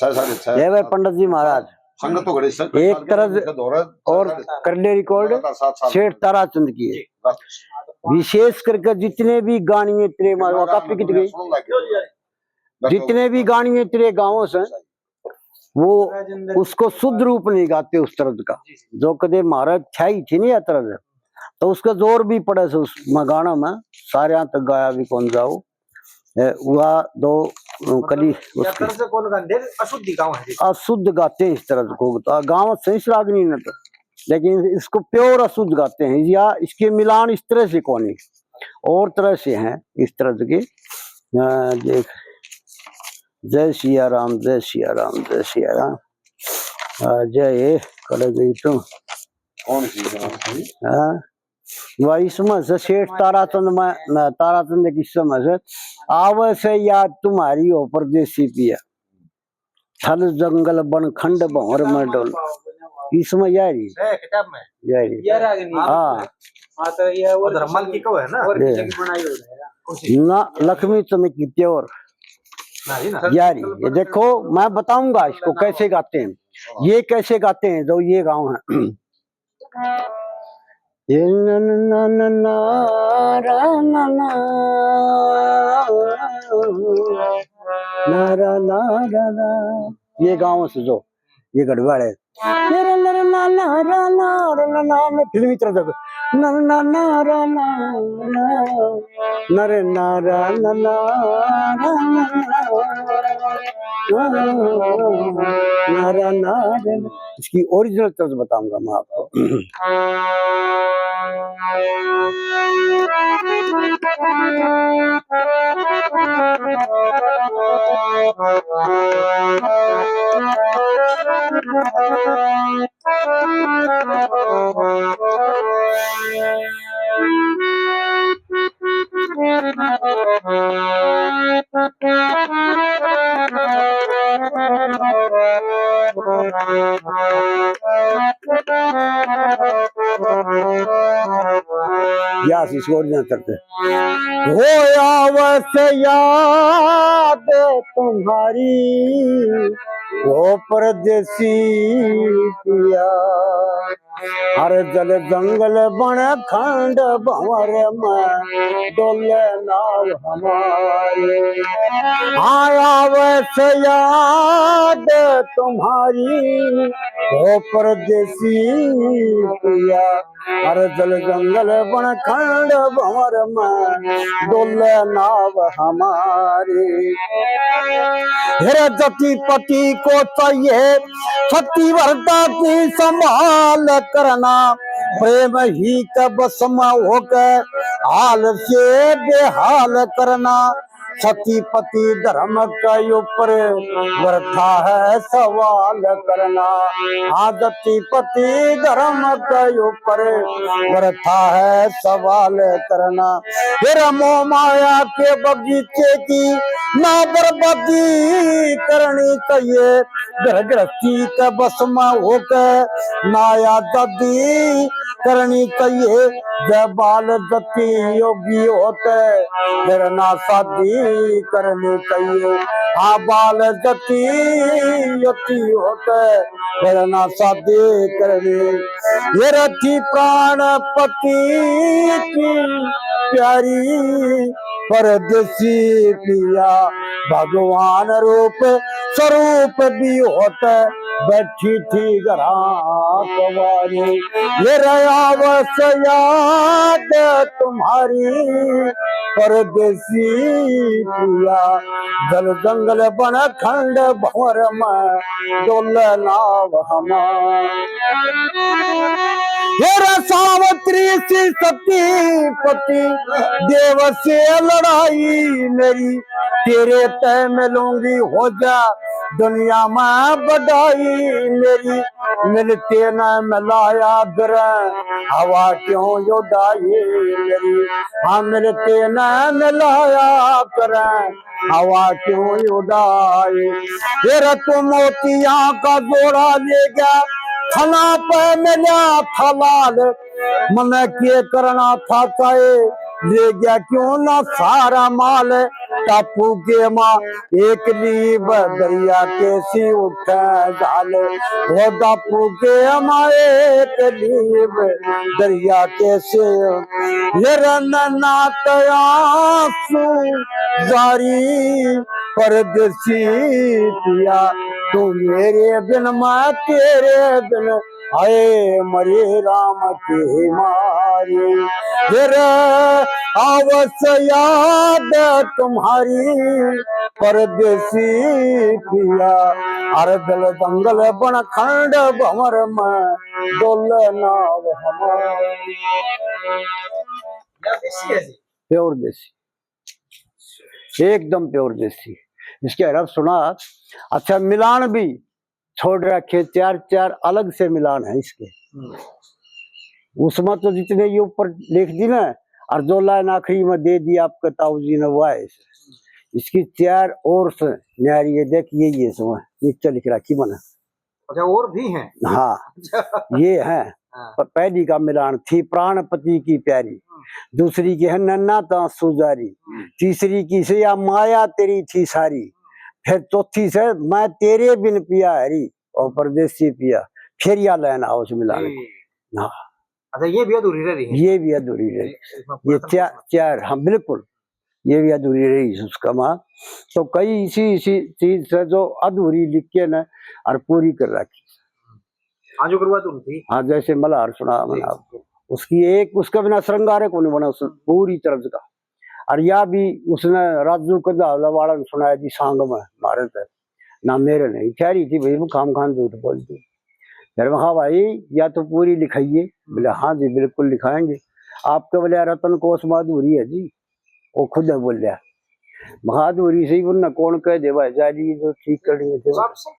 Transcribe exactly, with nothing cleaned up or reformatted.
छह, साढ़े छह। ये वे पंडित जी महाराज, संगत तो घड़ी सर एक तरह से और करले रिकॉर्ड सेठ ताराचंद की है। विशेष करके जितने भी गानिये तेरे मालवा कापी कित गई, जितने भी गानिये तेरे गाँव से, वो उसको शुद्ध रूप नहीं गाते उस तरह का। जो कदे महाराज छाई थी नहीं या तरह से, तो उसका जोर भी पड़े से उस गाना में, सारे तक गाया भी कौन जाओ। ए, वह दो, अ, मतलब, कली या उसकी तरह से कौन गाते? अशुद्धि गाँव है जी। अशुद्ध गाते हैं इस तरह को, तो गाँव से इस रागनी ने तो, लेकिन इसको प्योर अशुद्ध गाते हैं या इसके मिलान इस तरह से कौन है, और तरह से हैं इस तरह के। अ, देख, जय सिया राम, जय सिया राम, जय सिया राम। अ, जय कल गई तो कौन सी गाँव थी? हाँ, वही इसमें से सेठ ताराचंद में, न, ताराचंद की समय से आवे से याद तुम्हारी हो परदेसी पिया। थल जंगल बन खंड भंवर में डोल। इसमें यारी। है किताब में। यारी। ये रागनी। हाँ। हाँ, तो ये वो धर्मल की को है ना? और ये। किसी की बनाई हो रहा है। ना, लक्ष्मी चंद की प्योर। ना, ये ना। यारी। ये देखो, मैं बताऊंगा इसको कैसे गाते हैं। ये कैसे गाते हैं, जो ये गाँव है। ये न, न, न, न, ना, रा, ना, ना, ना, रा, ना, रा, ना। ये गाँव से जो, ये गढ़वाल है। तेरे नर ना, ना, रा, ना, रा, ना, ना, मैं फिल्मी तरह देखो। नर ना, ना, रा, ना, ना। नर ना, रा, ना, ना, रा, ना, ना। नर ना, रा, ना। इसकी ओरिजिनल तर्ज बताऊंगा मैं आपको। या सी इसको ओरिजिनल करते। हो आवस याद तुम्हारी, हो परदेसी पिया। हर जल जंगल बन खंड भंवर में, डोले नाव हमारी। हाँ, आवस याद तुम्हारी, हो परदेसी पिया। हर जल जंगल बन खंड भंवर में, डोले नाव हमारी। फिर जति पति को चाहिए, सती व्रता की संभाल करना। प्रेम ही के बस में होके, हाल से बेहाल करना। सती पति धर्म के ऊपर वरता है सवाल करना। हाँ, सती पति धर्म के ऊपर वरता है सवाल करना। फिर मोह माया के बगीचे की ना बर्बादी करनी चाहिए। घर गृहस्थी के बस में होके ना आजादी करनी चाहिए। जब बाल जति योगी होते, फिर ना शादी करनी चाहिए। हाँ, बाल जति योगी होते, फिर ना शादी करनी। ये रखी प्राणपति की प्यारी परदेसी पिया, भगवान रूप स्वरूप भी होते, बैठी थी घरा कुंवारी। ये रहा बस याद तुम्हारी परदेसी पिया, जल जंगल बन खंड भंवर में, डोले नाव हमार। हे रे सावित्री सी सती पति देव से लड़ाई मेरी, तेरे तय मिलूंगी हो जा दुनिया में बड़ाई मेरी। मिलते न मिलाया करे हवा क्यों उड़ाई मेरी, हाँ मिलते न मिलाया करे हवा क्यों उड़ाई। फिर तू मोतिया का जोड़ा ले गया, थना पे मिला था लाल, मने के करना था चाहे ले गया क्यों ना सारा माल, टापू के माँ एक लीब, दरिया के सी उठे झाल। वो टापू के माँ एक लीब, दरिया के सी, ये रन ना तयासू जारी। परदेसी पिया, तू मेरे बिन, मैं तेरे बिन, हाय मरे राम की मारी। फिर आवस याद तुम्हारी, परदेसी पिया, हर दिल दंगल बन खंड भंवर में डोले नाव हमारी। प्योर देसी, एकदम प्योर देसी। इसके हरफ सुना। अच्छा, मिलान भी छोड़ रखे, चार चार अलग से मिलान है इसके। हम्म। उसमें तो जितने ये ऊपर लिख दी ना, और दो लाइन आखिरी में दे दी आपके ताऊ जी ने, वो है। इसकी चार और से न्यारी है, देख, यही है इसमें, नीचे लिख रखी मैंने। अच्छा, और भी हैं? हाँ, अच्छा। ये है। हाँ। प-, पहली का मिलान थी प्राणपति की प्यारी, हम्म। दूसरी की है नन्ना तां सुजारी, हम्म। तीसरी की से या माया तेरी थी सारी, फिर चौथी से मैं तेरे बिन पिया हरी और परदेसी पिया, फिर या लाइन आओ उस मिलान की। हम्म। हाँ। अच्छा, ये भी अधूरी रह रही है। ये भी अधूरी रह रही। इसमें ये पूरा चार, चार, हाँ, बिल्कुल, ये भी अधूरी रही उसका माँ। तो कई इसी, इसी चीज से जो अधूरी लिख के ना और पूरी कर रखी। हाँ, जो गुरुआ धुन थी। हाँ, जैसे मल्हार सुना जी, मना, जी। उसकी एक, उसका बिना श्रृंगार को नहीं बना, उस पूरी तरफ का। और या भी उसने राजू कंधावला वाला ने सुनाया जी सांग में, भारत है ना, मेरे नहीं ठहरी थी भाई, वो खाम खान झूठ बोलती। फिर मैं कहा, "भाई, या तो पूरी लिखाइए।" बोले, "हाँ जी, बिल्कुल लिखाएंगे।" आपके बोले, "रतन कोश में अधूरी है जी।" वो खुद है बोलिया, "महा अधूरी सही, उनने कौन कह दे भाई, जा ली जो ठीक करनी है।" सबसे